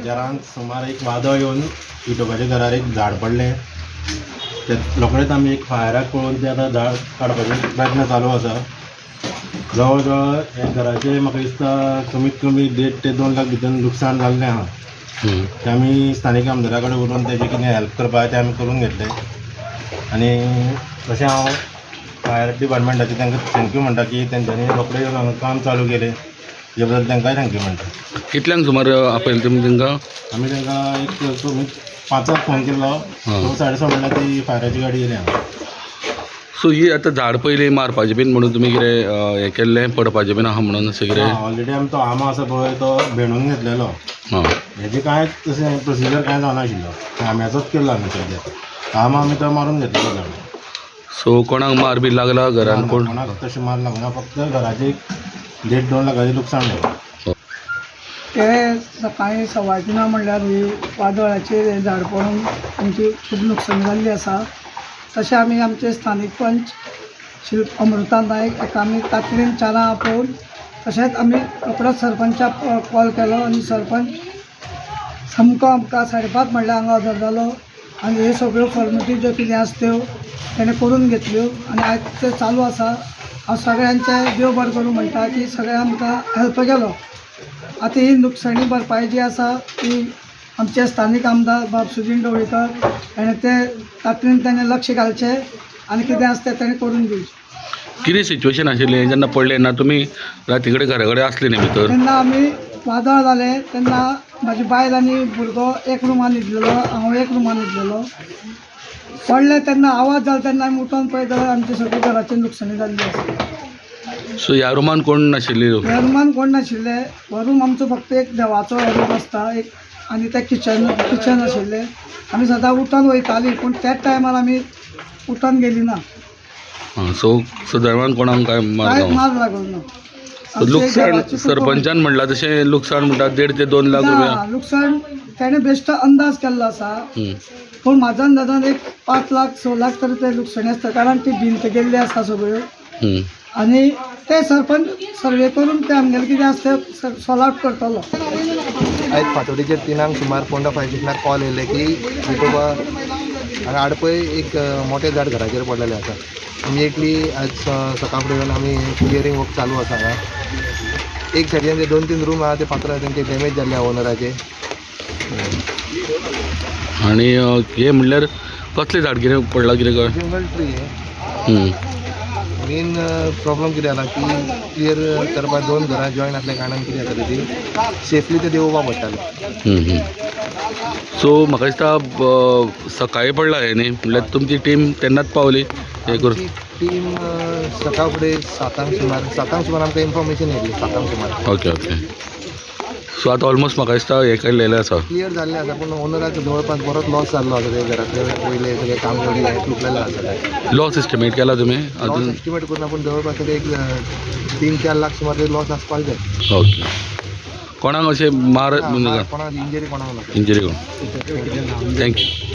4:30 सुमार एक वादळ येवन विठोबाच्या घरार एक झाड पडलें. ते रोखडेच आमी एक फायराक पळोवन ते आतां झाड काडपाचे प्रयत्न चालू आसा. जवळ जवळ हे घराचें म्हाका दिसता कमीत कमी 1.5 ते 2 लाख भितर लुकसाण जाल्लें आहा. तें आमी स्थानीक आमदारा कडेन उलोवन तेजें कितें हेल्प करपाचें तें आमी करून घेतलें आनी तशें हांव फायर डिपार्टमेंटाचें तांकां thank you म्हणटा की तेंच्यांनी रोखडें येवन हांगा काम चालू केलें. तेजे बद्दल तांकांय thank you म्हणटा. कितल्यांक सुमार आपयलें तुमी तांकां? आमी तांकां एक कमीत 5 फोन केल्लो. स 6:30 म्हणल्यार ती फायराची गाडी येयली हांगा. सो ही आतां झाड पयलीं मारपाचें बीन म्हणून तुमी कितें हें केल्लें, पडपाचें बीन आहा म्हणून अशें कितें? ऑलरेडी आमी तो आंबो आसा पळय, तो भेणून घेतलेलो. हेजें कांय तशें प्रोसिजर कांय जावनाशिल्लो. आंब्याचोच केल्लो आमी. सद्या आंबो आमी तो मारून घेतलेलो झाड. सो कोणाक मार बी लागला घरान कोण? कोणाक तशें मार लागना, फक्त घराचें एक 1.5-2 लाखाचें लुकसाण जालें. ते सकाळी 3:15 म्हणल्यार ही वादळाचेर हें झाड पडून आमची खूब लुकसाण जाल्ली आसा. तशें आमी आमचे स्थानीक पंच शिल्प अमृता नायक हाका आमी तातडीन 4 आपोवन, तशेंच आमी रोखडोच सरपंचाक कॉल केलो आनी सरपंच सामको आमकां 5:30 म्हणल्यार हांगा हजर जालो आनी ह्यो सगळ्यो फॉर्मेलिटी ज्यो कितें आसा त्यो तेणें करून घेतल्यो आनी आयज तें चालू आसा. हांव सगळ्यांचें देव बरें करूं म्हणटा की सगळ्या आमकां हेल्प केलो. आतां ही नुकसाणी भरपाई जी आसा ती आमचे स्थानीक आमदार बाब सुदीन ढवळीकर हेणें ते तातडीन तेणें लक्ष घालचें आनी कितें आसा तें तेणें करून दिवचें. कितें सिच्युएशन आशिल्लें जेन्ना पडलें तेन्ना? तुमी राती कडेन घरा कडेन आसले न्ही भितर? तेन्ना आमी वादळ जालें तेन्ना म्हाजी बायल आनी भुरगो एक रुमान न्हिदलेलो, हांव एक रुमान न्हिदलेलो. पडलें तेन्ना आवाज जालो तेन्ना आमी उठोन पळयत जाल्यार आमची सगळी घराची लुकसाणी जाल्ली आसा. सो ह्या रुमान कोण नाशिल्ली? ह्या रुमान कोण नाशिल्ले. हो रूम आमचो फक्त एक देवाचो हो रूम आसता एक आनी तें किचन आशिल्लें. आमी सदां उठोन वयतालीं, पूण त्याच टायमार आमी उठोन गेली ना. आं, सो सुदैवान कोणाक काय मार कांय गावना. मार लागलो ना. आमचे लुकसाण देवाची कृपा. सरपंचान म्हणलां तशें लुकसाण म्हणटा 1.5 ते 2 लाख रुपया. ना, लुकसाण तेणें बेश्टो अंदाज केल्लो आसा, पूण म्हाज्या अंदाजान एक 5 लाख 6 लाख तरी ते लुकसाणी आसता, कारण ती भिंत गेल्ली आसा सगळ्यो. आनी ते सरपंच सर्वे करून ते आमगेलें कितें आसा तें सॉल्व आवट करतलो. आयज फांतोडेचेर 3 सुमार पोंडा फायर स्टेशनाक कॉल येयले की विठोबा हांगा आडपय एक मोठें झाड घराचेर पडलेलें आसा. इमिजिएटली आज सकाळ फुडें येवन आमी क्लियरींग वर्क चालू आसा हांगा. एक सायडीन ते दोन तीन रूम आहा, ते फातर तेंचे डॅमेज जाल्ले आहा ओनराचे. आनी हें म्हणल्यार कसलें झाड, कितें पडलां, कितें कळ? जंगल ट्री हे. मेन प्रॉब्लम कितें जाला की क्लियर करपाक दोन घरां जॉयन आसल्या कारणान कितें जातालें, ती सेफली ते देंवोवपाक पडटालें. सो म्हाका दिसता सकाळीं पडला हें न्ही? म्हणल्यार तुमची टीम तेन्नाच पावली हें करून? आमची टीम सकाळ फुडें 7 सुमार आमकां इन्फॉर्मेशन येयली, 7 सुमार. ओके ओके सो आतां ऑलमोस्ट म्हाका दिसता हें काडलेलें आसा. क्लियर जाल्लें आसा, पूण ओनराक जवळपास बरोच लॉस जाल्लो आसा. ते घरांतले वयले सगळे काम हे तुटलेलें आसा. लॉस एस्टिमेट केला तुमी लॉस अजून? एस्टिमेट करून पूण जवळपास तरी एक 3-4 लाख सुमार तरी लॉस आसपाक जाय. ओके, कोणाक अशें मार ना, कोणाक इंजरी कोणाक ना. इंजरी कोण. Thank you.